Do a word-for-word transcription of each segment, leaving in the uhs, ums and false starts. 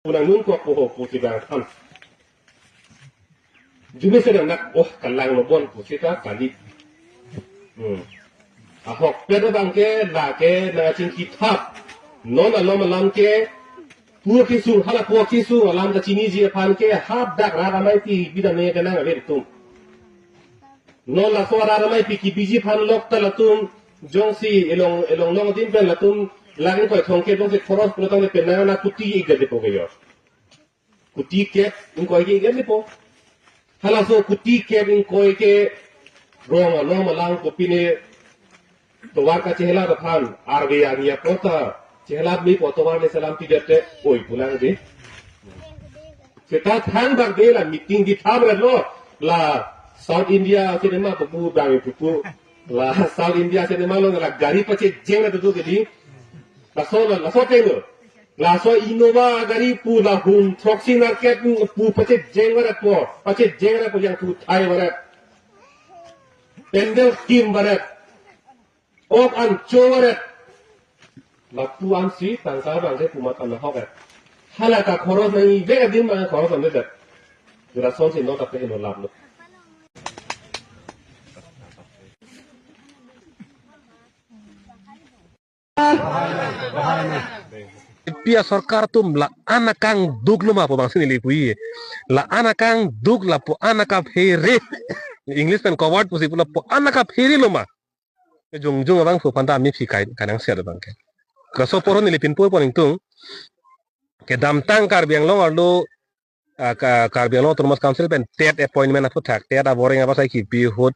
Pu nang nun kok po ho pu si bang tham. Jumi se nang nak oh kalang lo bon pu sita kali. Hmm. Ahokpet abang ke lake nangchingki thap. Non alom alam ke pu kisung hala pu kisung alam kachiniji aphan ke hap dak rat ameipi bidam ne kenang ave atum. Non laso rat ameipi kibiji aphan lok ta latum jongsi elong elong long din pen latum lang koi thong ke jongsi khoros pulo tang le penang na kuti ik gade po ke yo. Kuti kep ingkoi ke ik gade po. Halaso kuti kep ingkoi ke rong alom alang kopine tovar kachehelat aphan arve ania kota chehelat mi po tovar le salam pijate oi pulang de. Seta thangbak de la meeting di thabra lo la South India cinema pupu bang pupu la South India cinema lo la gari pache jeng na tutu ke di. Laso la laso teng lo. Laso Innova gari pu la hum throksi narket pu pache jeng varet po, pache jeng varet po yang thu thai varet. Pendel kim varet. Ok an cho varet. Lapu an si tangka bang ke kumat an hok et. Hala ka khoros nang ivek adim bang khoros an det. Jura son si no ta pe no lap lo. P R sorkar atum la-an akangduk lo ma pu bang si neli pu-i. La-an akangduk lapu-an akaphere. English pen coward pusi pu lapu-an akaphere lo ma. Jongjong abang pu aphan ta amei aphi kai kanang siat abang ke. Kaso poro neli pinpo pon ingtung. Kedamtang Karbi Anglong arlo ah, Ka-, Karbi Anglong Autonomous Council pen TET appointment aphuthak, TET aboreng abasai kipi ahut,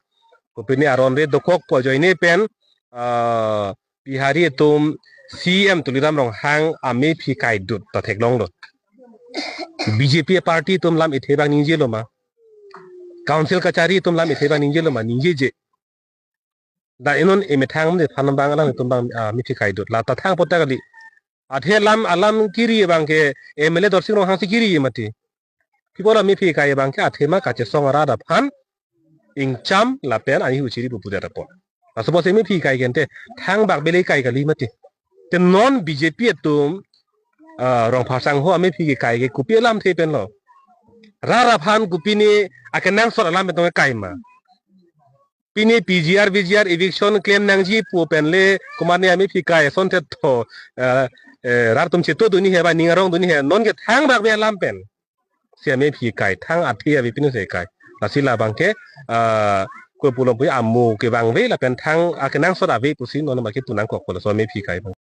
kopine aron re dokok pu ajoine pen, ah, Bihari atum C M Tuliram Ronghang amei aphi kaidut ta theklong lo. B J P party atum lam ithe bang ningje lo ma. Council kachari atum lam ithe bang ningje lo ma, ningjeje. Da inon emethang de phan bang alanglitum bang, ah, amei aphi kaidut. La ta thang potak kali. Athe lam alam kiri abang ke M L A Dorsing Ronghang si kiri mati. Pi pu la amei aphi kai abang ke athema kachesong arat aphan ingcham lapen ahi huchiri pupu det apot. Laso apotsi amei aphi kai ke ante thangbak bele kai kali mati. Te non B J P atum, ah, Rongphar sangho amei aphi kai ke kopi alamthe pen lo. Rat aphan kopine akenangsot alam pen tong kai ma. Pine P G R, V G R eviction claim nangji pu pen le komatne amei aphi kai asonte tho, eh, eh, rat atum cheto dunji he ba ning arong dunji he non ke thangbak be alam pen. Si amei aphi kai thang athe ave pine si kai. Lasi labang ke, ah, ko pulo pu amo ke bang ave lapen thang akenangsot ave pusi non ma ke pu nangkok pulo so amei aphi kai.